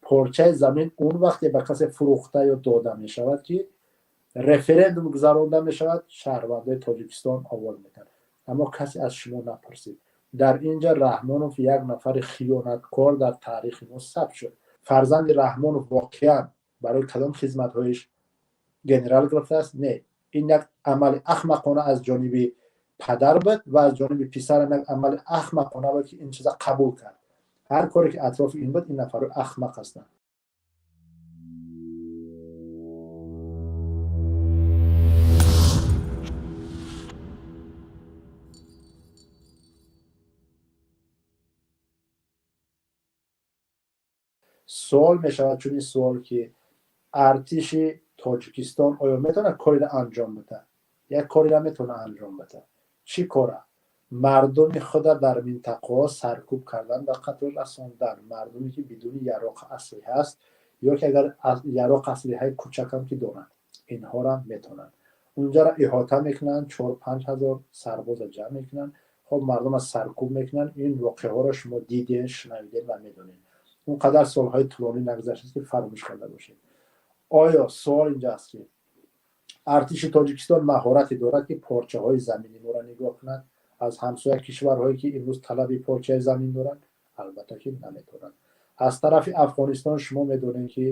Порчаи замин он вақте ба касе фурӯхта ё дода мешавад, ки референдум гузаронда мешавад, шаҳрвандои Тоҷикистон овоз медиҳанд. Аммо касе аз шумо напурсид. Дар ин ҷа Раҳмонов як нафари хиёнаткор дар таърихи мо сабт шуд. Фарзанди Раҳмонов воқеан барои кадом хизматҳоиш генерал гирифтааст? Не, ин як амали ахмақона аз ҷониби падар буд ва аз ҷониби писарам як амали ахмақона буд, ки ин чиза қабул кард. Ҳар коре ки атрофи ин буд, ин нафарҳо ахмақ ҳастанд. Суол мешавад чунин суол, ки артиши Тоҷикистон оё метавонад кориро анҷом бидиҳад? Як кориро метавонад анҷом бидиҳад. Чӣ кора? Мардуми худа дар минтақаҳо саркӯб кардан ва қатл расондан, мардуме ки бидуни яроқ аслиҳа аст ё ки агар яроқ аслиҳаи кӯчакам ки доранд, инҳоро метавонанд. Унҷаро иҳота мекунанд, 4-5 ҳазор сарбоза ҷамъ мекунанд, хоб, мардумро саркӯб мекунанд. Ин воқеаҳоро шумо дидед, шунавидед ва медонед. Он қадар солҳои тӯлонӣ нагузаштааст, ки фаромӯш карда бошед. Оё, суол инҷа аст, ки артиши Тоҷикистон маҳорате дорад, ки порчаҳои замини моро нигоҳ кунад аз ҳамсоя кишварҳое, ки имрӯз талаби порчаи замин доранд? Албатта ки наметавонанд. Аз тарафи Афғонистон шумо медонед, ки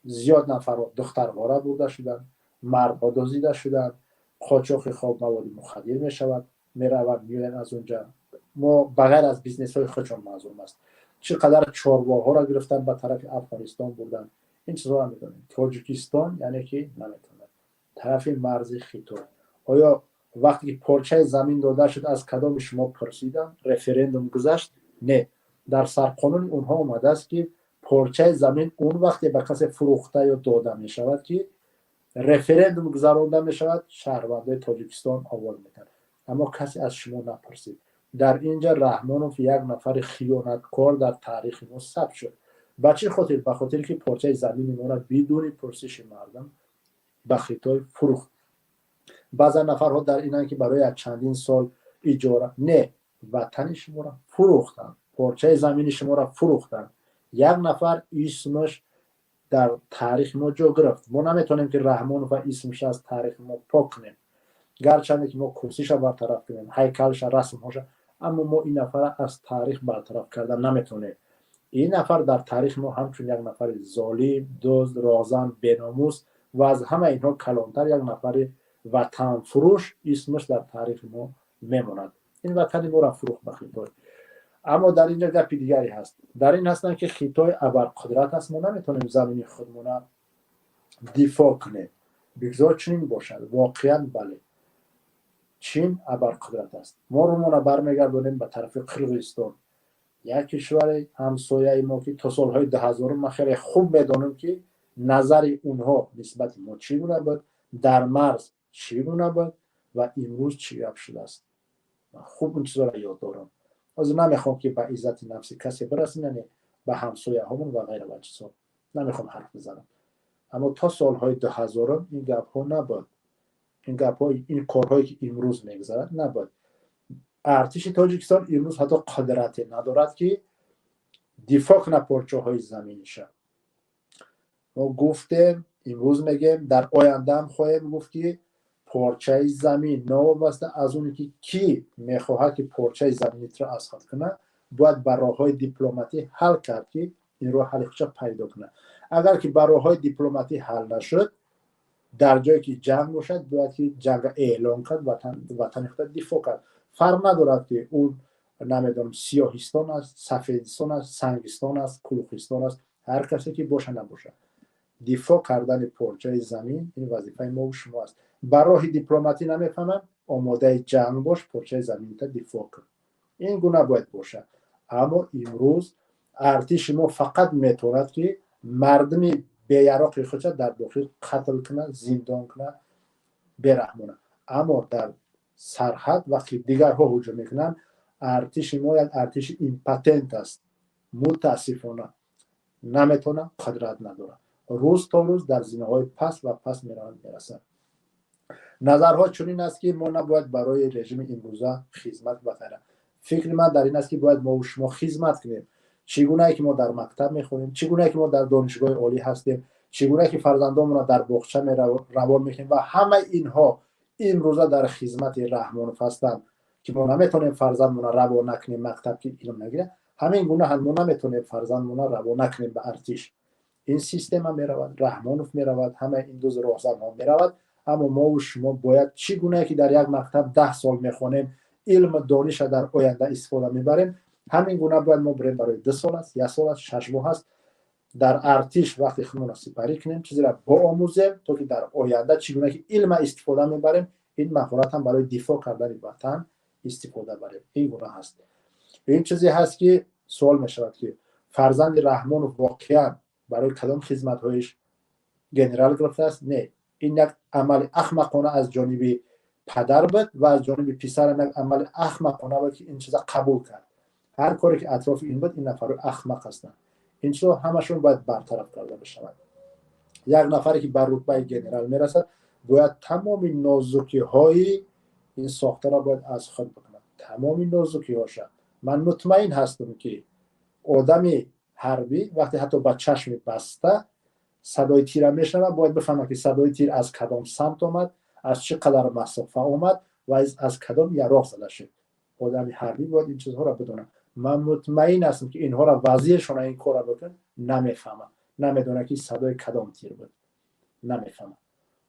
зиёд нафарҳо, духтарҳоро бурда шуданд, мардҳо дуздида шуданд, қочоқи хоб маводи мухаддир мешавад, мераванд, меоянд аз унҷа. Мо ба ғайр аз бизнесҳои худшон маъзум аст, чӣ қадар чорвоҳоро гирифтан, ба тарафи Афғонистон бурданд. Ин чизҳоро медонем. Тоҷикистон яъне ки наметавонад. Тарафи марзи Хитой, оё вақте ки порчаи замин дода шуд, аз кадоми шумо пурсидам? Референдум гузашт? Не. Дар сарқонуни онҳо омадааст, ки порчаи замин он вақте ба касе фурӯхта ё дода мешавад, ки референдум гузаронда мешавад, шаҳрвандои Тоҷикистон овоз медиҳанд. Аммо касе аз шумо напурсид. Дар ин ҷа Раҳмонов як нафари хиёнаткор дар таърихи мо сабт шуд. Ба чӣ хотир? Ба хотире ки порчаи замини моро бидуни пурсиши мардум ба Хитой фурӯхт. Баъзан нафарҳо дар инанд, ки барои як чандин сол иҷора. Не, ватани шуморо фурӯхтанд, порчаи замини шуморо фурӯхтанд. Як нафар исмаш дар таърихи мо ҷо гирифт. Мо наметавонем, ки Раҳмонова исмша аз таърихи мо пок кунем, гарчанде ки мо курсиша бартараф кунем, ҳайкалша, расмҳоша, аммо мо ин нафарро аз таърих бартараф карда наметавонем. Ин нафар дар таърихи мо ҳамчун як нафари золим, дузд, роҳзан, беномус ва аз ҳама инҳо калонтар як нафари ватанфурӯш исмаш дар таърихи мо мемонад. Ин ватани моро фурӯхт ба Хитой. Аммо дар инҷо гапи дигаре ҳаст. Дар ин ҳастанд, ки Хитой абарқудрат аст, мо наметавонем замини худмона дифоъ кунем. Бигзор чунин бошад. Воқеан бале, Чин абарқудрат аст. Мо рӯмона бармегардонем ба тарафи Қирғизистон, як кишвари ҳамсояи мо, ки то солҳои 2000-ум ман хеле хуб медонам, ки назари онҳо нисбати мо чӣ гуна буд, дар марз чӣ гуна буд ва имрӯз чӣ гап шудааст. Ман хуб ин чизоро ёд дорам. Ҳозир намехоҳам, ки ба иззати нафси касе бирасем, яъне ба ҳамсояҳомон ва ғайра ва чизҳо намехоҳам ҳарф бизанам. Аммо то солҳои 2000-ум ин гапҳо набуд, ин гапҳо, ин корҳое ки имрӯз мегузарад, набуд. Артиши Тоҷикистон имрӯз ҳатто қудрате надорад, ки дифоъ кунад порчаҳои заминиша. Мо гуфтем, имрӯз мегем, дар ояндаам хоҳем гуфт, ки порчаи замин, новобаста аз оне ки кӣ мехоҳад, ки порчаи заминитро аз худ кунад, бояд ба роҳҳои дипломатӣ ҳал кард, ки ин роҳ ҳалли худша пайдо кунад. Агар ки ба роҳҳои дипломатӣ ҳал нашуд, дар ҷое ки ҷанг бошад, бояд ки ҷанга эълон кард, ватани худро дифоъ кард. Фарқ надорад, ки ӯ, намедонам, сиёҳистон аст, сафедистон аст, сангистон аст, кулухистон аст, ҳар касе ки боша набошад, дифоъ кардани порчаи замин ин вазифаи мову шумо аст. Ба роҳи дипломатӣ намефаҳмам, омодаи ҷанг бош, порчаи заминита дифоъ кун. Ин гуна бояд бошад. Аммо имрӯз артиши мо фақат метавонад, ки мардуми беяроқи худша дар дохил қатл кунад, зиндон кунад бераҳмона. Аммо дар сарҳад вақте дигарҳо ҳуҷум мекунанд, артиши мо як артиши импотент аст, мутаассифона. Наметавонад, қудрат надорад. Рӯз то рӯз дар зинаҳои паст ва паст мераванд, мерасанд. Назарҳо чунин аст, ки мо набояд барои режими имрӯза хизмат ва ғайра. Фикри ман дар ин аст, ки бояд мову шумо хизмат кунем. Чӣ гунае ки мо дар мактаб мехонем, чӣ гунае ки мо дар донишгоҳи олӣ ҳастем, чӣ гунае ки фарзандонмонро дар боғча равон мекунем ва ҳамаи инҳо имрӯза дар хизмати Раҳмонов ҳастанд, ки мо наметавонем фарзандмонро равон накунем мактаб, ки илм нагирад. Ҳамин гуна ҳам мо наметавонем фарзандмонро равон накунем ба артиш. Ин система меравад, Раҳмонов меравад, ҳамаи ин дуз роҳзанҳо меравад. Аммо мову шумо бояд, чӣ гунае ки дар як мактаб 10 сол мехонем, илму дониша дар оянда истифода мебарем, ҳамин гуна бояд мо бирем барои 2 сол аст, як сол аст, 6 моҳ аст, дар артиш вақти худмонро сипарӣ кунем, чизеро боомӯзем, то ки дар оянда чӣ гуна ки илма истифода мебарем, ин маҳорат ҳам барои дифоъ кардани ватан истифода барем. Ин гуна ҳаст. Ин чизе ҳаст, ки суол мешавад, ки фарзанди Раҳмонов воқеан барои кадом хизматҳоиш генерал гирифтааст? Не, ин як амали ахмақона аз ҷониби падар буд ва аз ҷониби писарам як амали ахмақона буд, ки ин чиза қабул кард. Ҳар коре ки атрофи ин буд, ин нафарҳои ахмақ ҳастанд. Ин чизо ҳамашон бояд бартараф карда бишавад. Як нафаре ки ба рутбаи генерал мерасад, бояд тамоми нозукиҳои ин сохтаро бояд аз худ бикунад, тамоми нозукиҳоша. Ман мутмаин ҳастам, ки одами ҳарбӣ вақте ҳатто ба чашми баста садои тира мешунавад, бояд бифаҳмад, ки садои тир аз кадом самт омад, аз чӣ қадар масофа омад ва аз кадом яроқ зада шуд. Одами ҳарбӣ бояд ин чизҳоро бидонад. Ман мутмаин ҳастам, ки инҳоро вазиршона ин корро бикун, намефаҳмад, намедонад, ки садои кадом тир буд, намефаҳмад.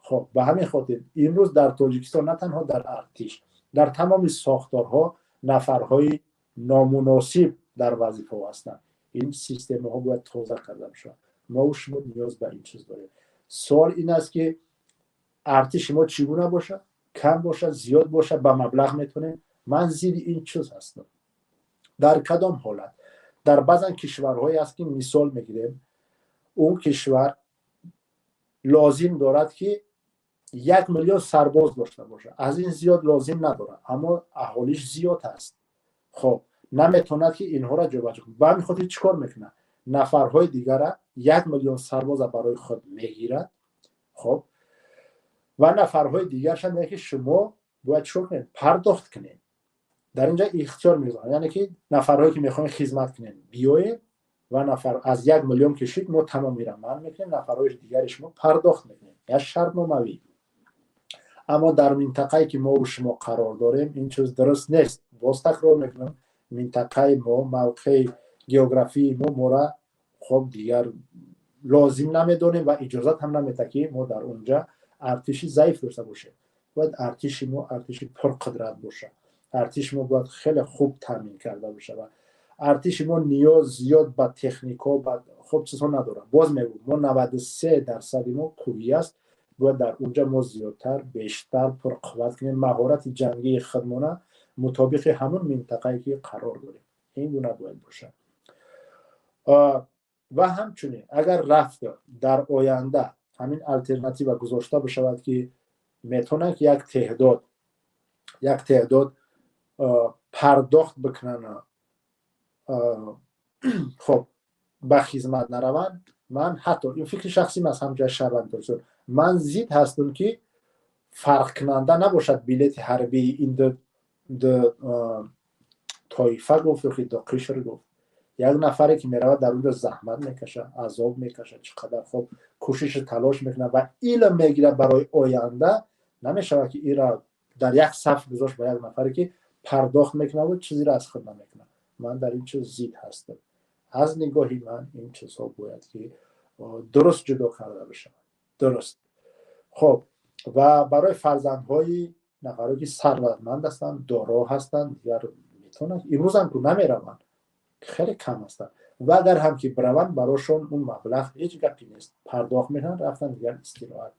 Хоб, ба ҳамин хотир имрӯз дар Тоҷикистон на танҳо дар артиш, дар тамоми сохторҳо нафарҳои номуносиб дар вазифаҳо ҳастанд. Ин системаҳо бояд тоза карда бишавад. Мо шумо ниёз ба ин чиз дорем. Суол ин аст, ки артиши мо чӣ гуна бошад? Кам бошад, зиёд бошад, ба маблағ метавонем. Ман зидди ин чиз ҳастам. Дар кадом ҳолат? Дар баъзан кишварҳое аст, ки мисол мегирем, он кишвар лозим дорад, ки 1 миллион сарбоз дошта бошад, аз ин зиёд лозим надорад, аммо аҳолиш зиёд аст. Хоб, наметавонад, ки инҳоро ҷобаҷо кунад. Ба ҳамин хотир чӣ кор мекунад? Нафарҳои дигара, 1 миллион сарбоза барои худ мегирад. Хоб, ва нафарҳои дигарша мегӯяд, ки шумо бояд чӣ кор кунед? Пардохт кунед. Дар ин ҷа ихтиёр мегузоранд, яъне ки нафарҳое ки мехоҳем хизмат кунем, биёед ва нафар аз 1 миллион кишид, мо тамомира ман мекунем, нафарҳои дигари шумо пардохт мекунем, як шартномавӣ. Аммо дар минтақае ки мову шумо қарор дорем, ин чиз дуруст нест. Боз такрор мекунам, минтақаи мо, мавқеи географии мо мора, хоб, дигар лозим намедонем ва иҷозат ҳам наметаҳад, ки мо дар онҷа артиши заиф дошта бошем. Бояд артиши мо артиши пурқудрат бошад. Артиши мо бояд хеле хуб таъмин карда бошад. Артиши мо ниёз зиёд ба технико, ба хуб чизҳо надорад. Боз мегӯм, мо 93 дарсади мо кӯҳӣ аст. Бояд дар онҷа мо зиёдтар, бештар пурқувват кунем маҳорати ҷангии худмона мутобиқи ҳамон минтақае ки қарор дорем. Ин гуна бояд бошад. Ва ҳамчунин, агар рафт дар оянда ҳамин алтернатива гузошта бишавад, ки метавонанд як теъдод пардохт бикунанд, хоб, ба хизмат нараванд, ман ҳатто, ин фикри шахсим аст, ҳамҷоя шаҳрванд, ман зид ҳастам, ки фарқкунанда набошад билети ҳарбии ин ду тоифа гуфт ё ки ду қишр гуфт. Як нафаре ки меравад, дар онҷо заҳмат мекашад, азоб мекашад, чӣ қадар хоб кӯшишу талош мекунад ва илм мегирад барои оянда, намешавад, ки ира дар як саф гузошт ба як нафаре ки пардохт мекунад, чизеро аз худ намекунад. Ман дар ин чиз зид ҳастам. Аз нигоҳи ман, ин чизҳо бояд ки дуруст ҷудо карда бишавад, дуруст. Хоб, ва барои фарзандҳои нафаре ки сарватманд ҳастанд, доро ҳастанд, дигар метавонанд, имрӯзам ку намераванд, хеле кам ҳастанд ва агар ҳам ки бираванд, барошон он маблағ ҳеҷ гапи нест, пардохт мекунанд, рафтан, дигар истироҳат.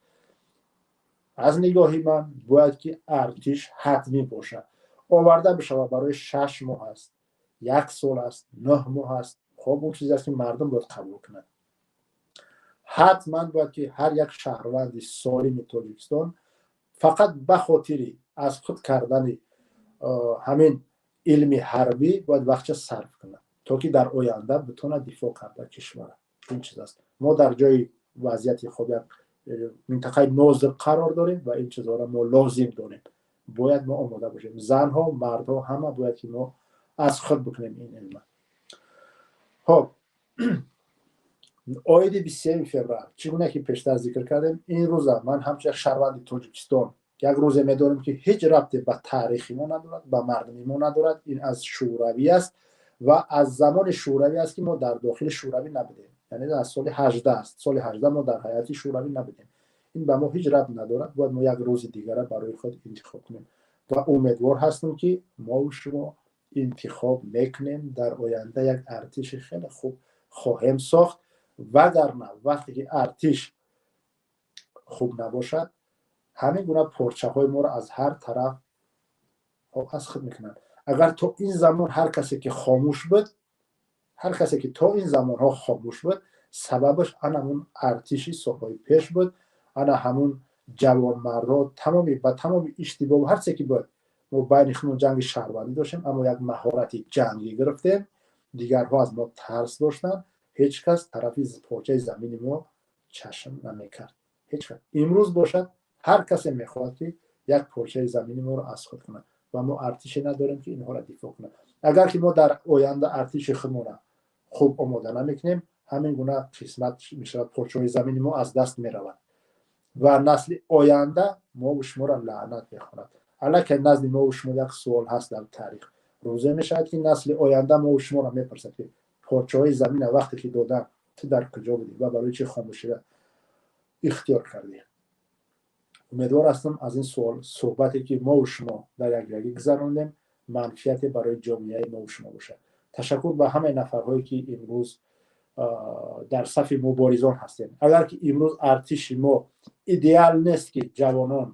Аз нигоҳи ман, бояд ки артиш ҳатмӣ бошад, оварда бишавад, барои 6 моҳ аст, як сол аст, 9 моҳ аст. Хоб, он чизе аст, ки мардум бояд қабул кунад. Ҳатман бояд ки ҳар як шаҳрванди солими Тоҷикистон фақат ба хотири аз худ кардани ҳамин илми ҳарбӣ бояд вақтша сарф кунад, то ки дар оянда битавонад дифоъ карда кишвара. Ин чиз аст. Мо дар ҷои вазъияти хоб, як минтақаи нозир қарор дорем ва ин чизҳоро мо лозим дорем. Бояд мо омода бошем, занҳо, мардҳо, ҳама бояд ки мо аз худ бикунем ин илма. Хоб, оиди 23 феврал, чӣ гуна ки пештар зикр кардем, ин рӯза ман ҳамчун як шаҳрванди Тоҷикистон як рӯзе медорем, ки ҳеҷ рабте ба таърихи мо надорад, ба мардуми мо надорад. Ин аз Шӯравӣ аст ва аз замони Шӯравӣ аст, ки мо дар дохили Шӯравӣ набудем, яъне аз соли 18 аст. Соли 18 мо дар ҳайати Шӯравӣ набудем. Ин ба мо ҳеҷ рабт надорад. Бояд мо як рӯзи дигара барои худ интихоб кунем ва умедвор ҳастем, ки мову шумо интихоб мекунем, дар оянда як артиши хеле хуб хоҳем сохт. Вагарна вақте ки артиш хуб набошад, ҳамин гуна порчаҳои моро аз ҳар тараф аз худ мекунанд. Агар то ин замон ҳар касе ки хомӯш буд, ҳар касе ки то ин замонҳо хомӯш буд, сабабаш ана ҳамун артиши солҳои пеш буд, ана ҳамун ҷавонмардҳо, тамоми ба тамоми иштибоҳу ҳарче ки буд, мо байни худмон ҷанги шаҳрвандӣ доштем, аммо як маҳорати ҷангӣ гирифтем. Дигарҳо аз мо тарс доштанд. Ҳеҷ кас тарафи порчаи замини мо чашм намекард, ҳеҷ кас. Имрӯз бошад, ҳар касе мехоҳад, ки як порчаи замини моро аз худ кунад ва мо артише надорем, ки инҳоро дифоъ кунад. Агар ки мо дар оянда артиши худмонро хуб омода намекунем, ҳамин гуна қисмат мешавад, порчаҳои замини мо аз даст меравад ва насли оянда мову шуморо лаънат мехонад. Аллакай назди мову шумо як суол ҳаст дар таърих. Рӯзе мешавад, ки насли оянда мову шуморо мепурсад, ки порчаҳои замина вақте ки додам, ту дар куҷо будӣ ва барои чӣ хомӯширо ихтиёр кардӣ? Умедвор ҳастам, аз ин суол, суҳбате ки мову шумо дар якҷоягӣ гузарондем, манфиате барои ҷомеаи мову шумо бошад. Ташаккур ба ҳамаи нафарҳое, ки имрӯз дар сафи муборизон ҳастем. Агар ки имрӯз артиши мо идеал нест, ки ҷавонон,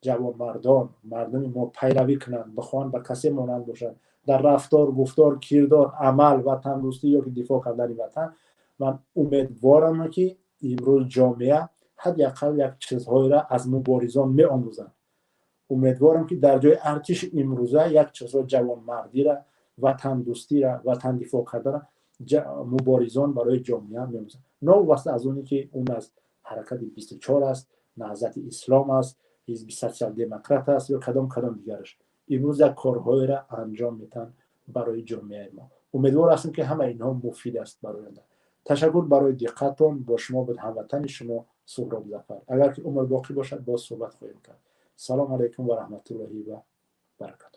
ҷавонмардон, мардуми мо пайравӣ кунанд, бихоҳанд ба касе монанд бошанд дар рафтор, гуфтор, кирдор, амал, ватандӯстӣ ё ки дифоъ кардани ватан, ман умедворам, ки имрӯз ҷомеа ҳадди ақал як чизҳоеро аз муборизон меомӯзанд. Умедворам, ки дар ҷои артиши имрӯза як чизҳо, ҷавонмардира, ватандӯстира, ватан дифоъ кардана муборизон барои ҷомеа меомӯзанд, новобаста аз оне ки он аз ҳаракати 24 аст, Наҳзати Ислом аст, ҳизби Социал-демократ аст ё кадом дигараш. Имрӯз як корҳоеро анҷом медиҳанд барои ҷомеаи мо. Умедвор ҳастем, ки ҳама инҳо муфид аст барои оянда. Ташаккур барои диққатон. Бо шумо буд ҳамватани шумо Суҳроб Зафар. Агар ки умр боқӣ бошад, боз суҳбат хоҳем кард. Салому алайкум ва раҳматуллоҳи ва баракату.